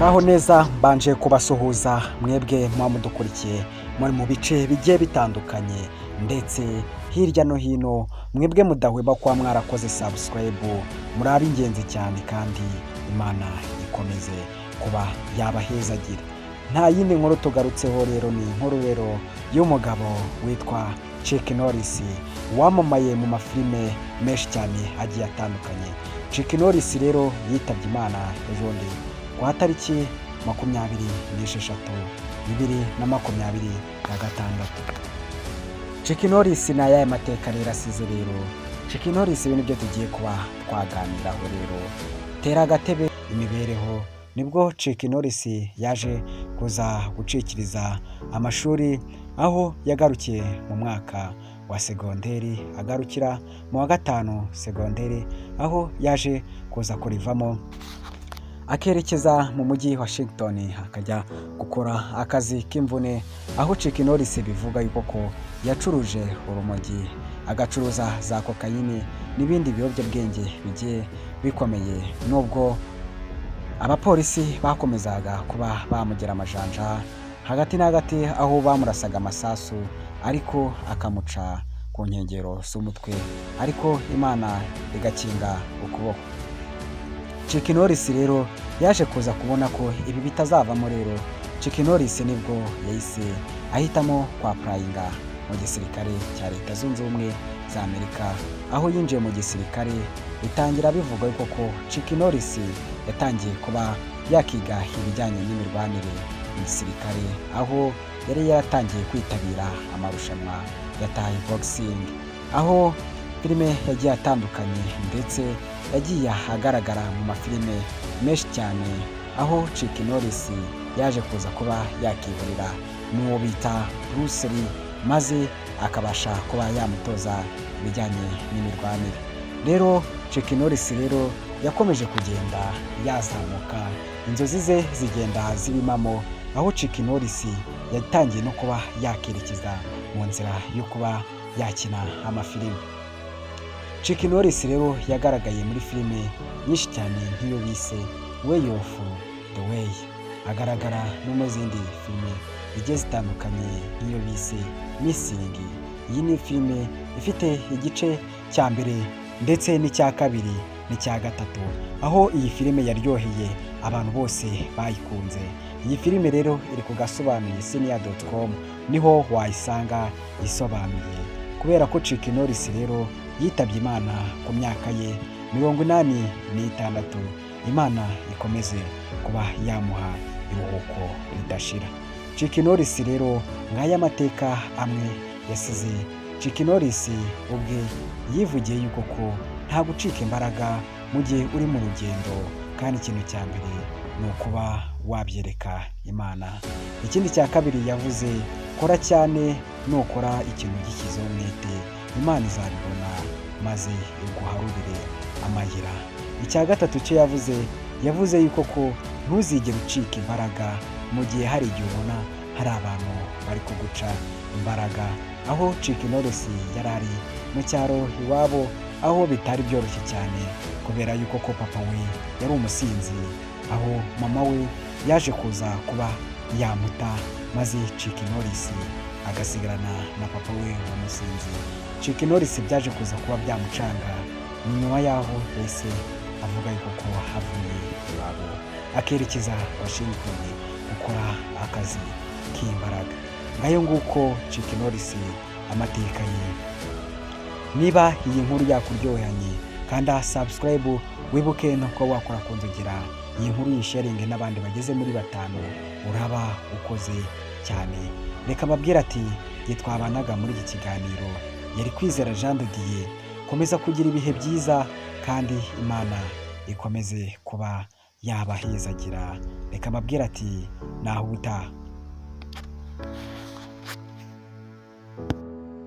Muraho neza, mbanje kubasuhuza mwebwe muba mudukurikiye muri mu bice bigiye bitandukanye ndetse hirya no hino, mwebwe mudahwema kuba mwarakoze subscribe, muri ab'ingenzi cyane kandi Imana ikomeze kuba yabahezagira. Nta yindi nkuru tugarutseho rero, ni inkuru rero y'umugabo witwa Chuck Norris wamamaye mu mafilime menshi cyane agiye atandukanye. Chuck Norris rero yitabye Imana ejobundi ku tariki 26, 2026. Chuck Norris ni ayahe mateka rero asize rero? Chuck Norris, ibi nibyo tugiye kuba twaganiraho rero. Tera agatebe. Imibereho, nibwo Chuck Norris yaje kuza gucikiriza amashuri, aho yagarukiye mu mwaka wa segonderi, agarukira mu wa gatanu segonderi, aho yaje kuza kurivamo akerekeza mu mujyi Washington, akajya gukora akazi k'imvune, aho Chuck Norris bivuga yuko ko yacuruje urumogi, agacuruza za kokayine n'ibindi biyobyabwenge bigiye bikomeye, nubwo abapolisi bakomezaga kuba bamugera amajanja hagati na hagati, aho bamurasaga amasasu ariko akamuca ku nkengero z'umutwe, ariko Imana igakinga ukuboko. Chuck Norris rero yaje kuza kubona ko ibi bitazavamo rero. Chuck Norris nibwo yahise ahitamo kwapplyinga mu gisirikare cya Leta Zunze Ubumwe za Amerika, aho yinjiye mu gisirikare. Bitangira bivugwa yuko ko Chuck Norris yatangiye kuba yakiga ibijyanye n'imirwanire mu gisirikare, aho yari yaratangiye kwitabira amarushanwa ya Thai boxing, aho filime yagiye atandukanye, ndetse yagiye agaragara mu mafilime menshi cyane, aho Chuck Norris yaje kuza kuba yakihurira n'uwo bita Bruce Lee, maze akabasha kuba yamutoza ibijyanye n'imirwanire. Rero Chuck Norris rero yakomeje kugenda yazamuka, inzozi ze zigenda zibimamo, aho Chuck Norris yatangiye no kuba yakerekeza mu nzira yo kuba yakina amafilime. Chuck Norris rero yagaragaye muri filime nyinshi cyane nk'iyo bise Way of the Way, agaragara no mu zindi filime zigiye zitandukanye nk'iyo bise Missing. Iyi ni filime ifite igice cya mbere ndetse n'icya kabiri n'icya gatatu, aho iyi filime yaryoheye abantu bose bayikunze. Iyi filime rero iri ku gasobanuye senior.com, niho wayisanga isobanuye. Kubera ko Chuck Norris rero yitabye Imana ku myaka ye 86, Imana ikomeze kuba yamuha iruhuko ridashira. Chuck Norris rero, ngaya amateka amwe yasize. Chuck Norris ubwe yivugiye yuko ko nta gucika imbaraga mu gihe uri mu rugendo, kandi ikintu cya mbere ni ukuba wabyereka Imana. Ikindi cya kabiri yavuze: kora cyane, nukora ikintu gishyizeho umwete, Imana izabibona maze iguharurire amayira. Icya gatatu cyo yavuze, yavuze yuko ko ntuzigere ucika imbaraga mu gihe hari igihe ubona hari abantu bari kuguca imbaraga, aho Chuck Norris yari ari mu cyaro iwabo, aho bitari byoroshye cyane kubera yuko ko papa we yari umusinzi, aho mama we yaje kuza kuba yamuta, maze Chuck Norris agasigarana na papa we w'umusinzi. Chuck Norris byaje kuza kuba byamucanga. Ni nyuma y'aho yahise avuga yuko ko avuye iwabo akerekeza Washington gukora akazi k'imbaraga. Ngayo nguko Chuck Norris, amateka ye. Niba iyi nkuru yakuryohanye, kanda subscribe, wibuke no kuba wakora ku nzogera. Iyi nkuru yisharinge n'abandi bageze muri batanu, uraba ukoze cyane. Reka mbabwire ati jye twabanaga muri iki kiganiro yari Kwizera Jean de Dieu. Komeza kugira ibihe byiza kandi Imana ikomeze kuba yabahezagira. Reka mbabwire ati naho ubutaha.